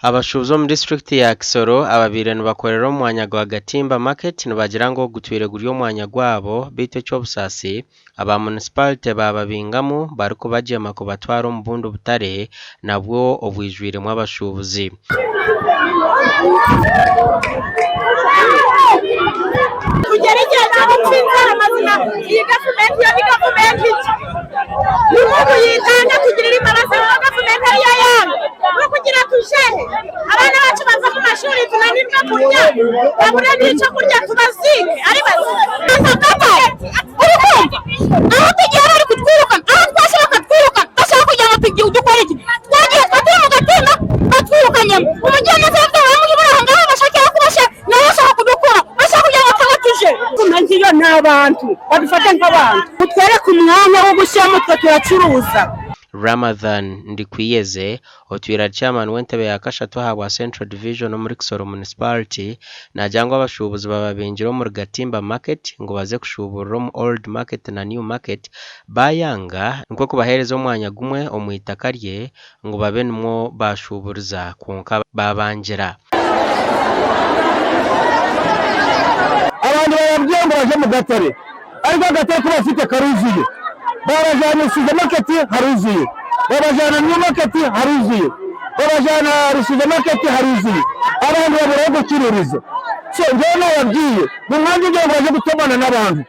Abashuubuzi omu disiturikiti ya Kisoro ababaire nibakorera omu mwanya gwa Gatimba Market nibagira ngu ogu gutwire guri omwanya gwabo beitu eky'obusaasi aba munisiparite baababingamu barikubagyema kubatwara omu bundi butare nabwo obwijwiremu abashuubuzi. Tugere igihe cyo gutsinzara amazima iyi gavumenti yo ni gavumenti ki nimuntu yitanga tugirira imbabazi kuko gavumenti ariyo yanga n'okugira tujehe abaana bacu bava mu mashuri tunanirwe kurya babure n'icyo kurya tubaziike ari bazima. Uri kumva aho tugiye bari kutwirukana aho twasha bakatwirukana bashaka kugira ngo dukore iki twagiye twa turi mu gatimba batwirukanyemo umugiraneza yavuze ngo muri aha ngaha bashakira kubasha nawe ashaka kudukura bashaka kugira ngo twaba tuje gavumenti yo ni abantu badufate nk'abantu utwereke umwanya wo gushyiramo twe turacuruza. Ramadhan Ndikwiyeze, otwire ari chairman w'entebe ya kashatu ahabwa Central Division omuri Kisoro Municipality, naagira ngu abashuubuzi bababingire omuri Gatimba Market ngu baze kushuuburira omu Old Market na New Market baayanga nikwo kubaheereza omwanya gumwe omu itaka rye ngu babe nimwo baashuuburiza kwonka baabangira. Abantu bababwiye ngu baje omu gatare ariko akatare ku bafite karuzuye. Babajana Rusiiza Market haruzuye, babajana New Market haruzuye, babajana Rusiiza Market haruzuye. Abantu babura aho gucururiza. So nyowe nababwiye mu mwanya ogira ngu baje kutomana n'abantu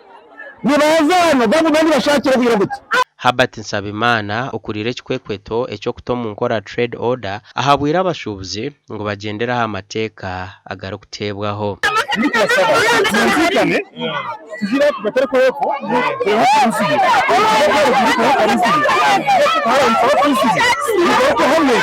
nibaza hano gavumenti bashakire kugira guti. Herbert Nsabimana okuriire ekikwekweto eky'okuta omu nkora Trade Order ahabwire abashuubuzi ngu bagyendere aha mateeka agarikuteebwaho. Ndikubasaba mwumvikane tugire aku gatare ko hepfo turebe akaruzuye ako haruguru turebe akaruzuye ako akaruzuye tugaruke hamwe.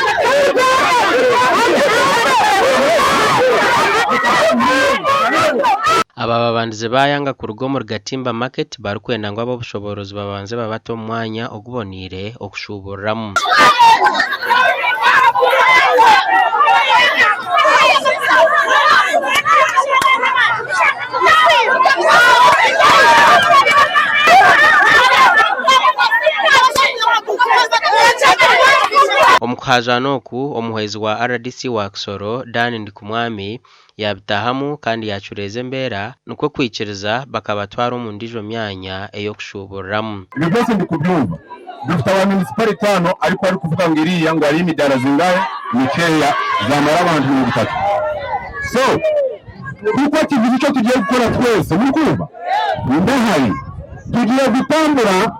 Aba babandize baayanga kuruga omuri Gatimba Market barikwenda ngu ab'obushoboorozi babanze babate omu mwanya oguboneire okushuuburiramu. Omu kuhajaana oku, omuhwezi wa rdc wa Kisoro, Dan Ndikumwami yaabitaahamu kandi yaacureeza embeera nikwo kwikiriza bakabatwara omu ndiijo myanya ey'okushuuburiramu. Ebyo byose ndikubyumva. Dufite aba municipality hano ariko arikuvuga ngu iriya ngu hariyo emidaara zingahe mikeeya zamara abantu 30 so kuko kivuze icyo tugiye gukora twese murikumva ndahari tugiye gutambura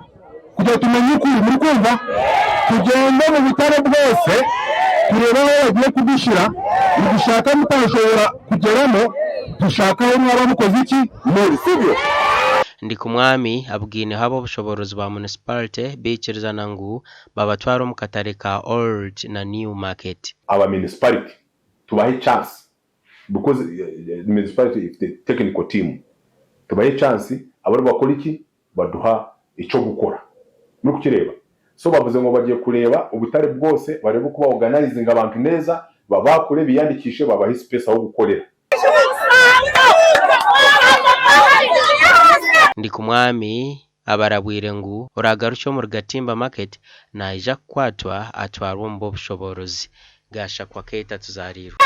kugira tumenye ukuri murikumva tugende mu butare bwose turebe aho bagiye kudushyira nidushaka mutashobora kugeramo dushaka aho mwaba mukoze iki muri sibyo. Ndikumwami abwineho ab'obushoboorozi bwa munisiparite baikirizana ngu babatware omu katare ka Old na New Market. Aba municipality tubahe chance because municipality ifite technical team tubahe chance abaribo bakora iki baduha eky'okukora murikukireeba so bavuze ngu bagiye kureeba obutare bwose bareebe oku ba organizinga abantu neza babakure beyandikishe babahe space ah'okukorera. Ndikumwami abarabwire ngu oragarukye omuri Gatimba Market naija kukwatwa atwarwe omu b'obushoboorozi. Gashakwa Keita Tuzarirwe.